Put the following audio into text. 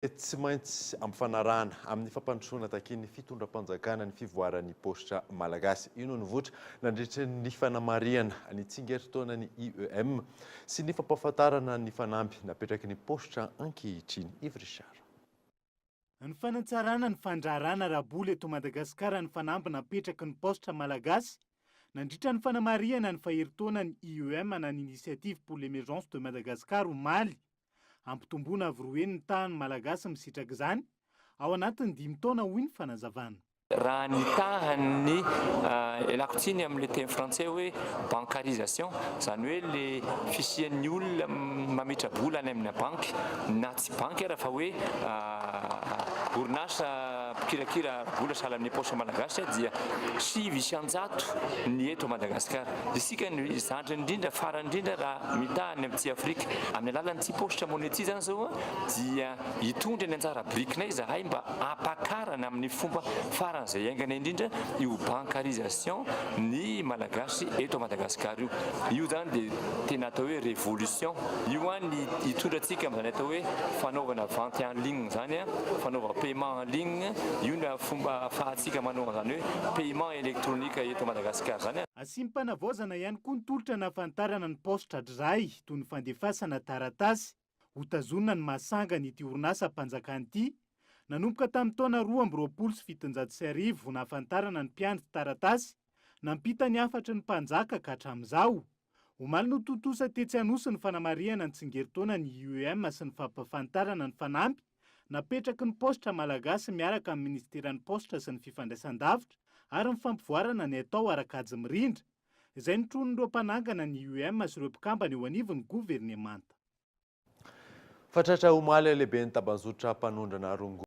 Tsy maintsy ampifanarahana amin'ny fampandrosoana takian'ny fitondram-panjakana ny fivoaran'ny paositra malagasy. Io no nivoitra nandritra ny fanamarihana ny tsingerintaonan'ny IEM sy ny fampahafantarana ny fanamby napetraky ny paositra ankehitriny. Yves Richard. Ny fanatsarana ny fandraharahana ara-bola eto Madagasikara ny fanamby napetraky ny paositra malagasy nandritra ny fanamarihana ny faherin-taonan'ny IEM na ny Initiative pour l'Emergence de Madagascar omaly. Hampitomboana avo roa heny ny tahan'ny Malagasy misitraka izany ao anatin'ny dimy taona, hoy ny fanazavana. Raha ny tahan'ny, ialako tsiny amin'ilay teny frantsay hoe bancarisation, izany hoe ilay fisian'ny olona mametra-bola any amina banky, na tsy banky ara fa hoe orinasa mpikirakira ara-bola sahala amin'ny Paositra Malagasy dia 9% ny eto Madagasikara. Isika no zandriny indrindra, farany indrindra raha Mitaha ny aty Afrika. Amin'ny alalan'ity paositra money ity izany izao dia hitondra ny anjara birikinay izahay mba hampakarana amin'ny fomba faran'izay haingana indrindra io bancarisation ny Malagasy eto Madagasikara io. Io izany dia tena atao hoe révolution. Io ny hitondra antsika amin'izany atao hoe fanaovana vente en ligne izany, fanaova paiement en ligne. Io no fomba ahafahantsika manao an'izany hoe paiement électronique eto Madagasikara izany. Asiam-panavaozana ihany koa ny tolotra nahafantarana ny paositra hatrizay, toy ny fandefasana taratasy. Hotazonina ny maha sangany ity orinasam-panjakana ity. Nanomboka tamin'ny taona 1722 nahafantarana ny mpiandry taratasy, nampita ny hafatry ny mpanjaka ka hatramin'izao. Omaly no tontosa tetsy Anosy ny fanamarihana ny tsingerin-taonan'ny IEM sy ny fampahafantarana ny fanamby napetraky ny Paositra Malagasy miaraka amin'ny Minisiteran'ny Paositra sy ny Fifandraisandavitra ary ny fampivoarana ny haitao ara-kajy mirindra, izay notronin'ireo mpanangana ny IEM sy ireo mpikambana eo anivon'ny governemanta. Fatratra omaly lehiben'ny tambazotra mpanondrana rongony.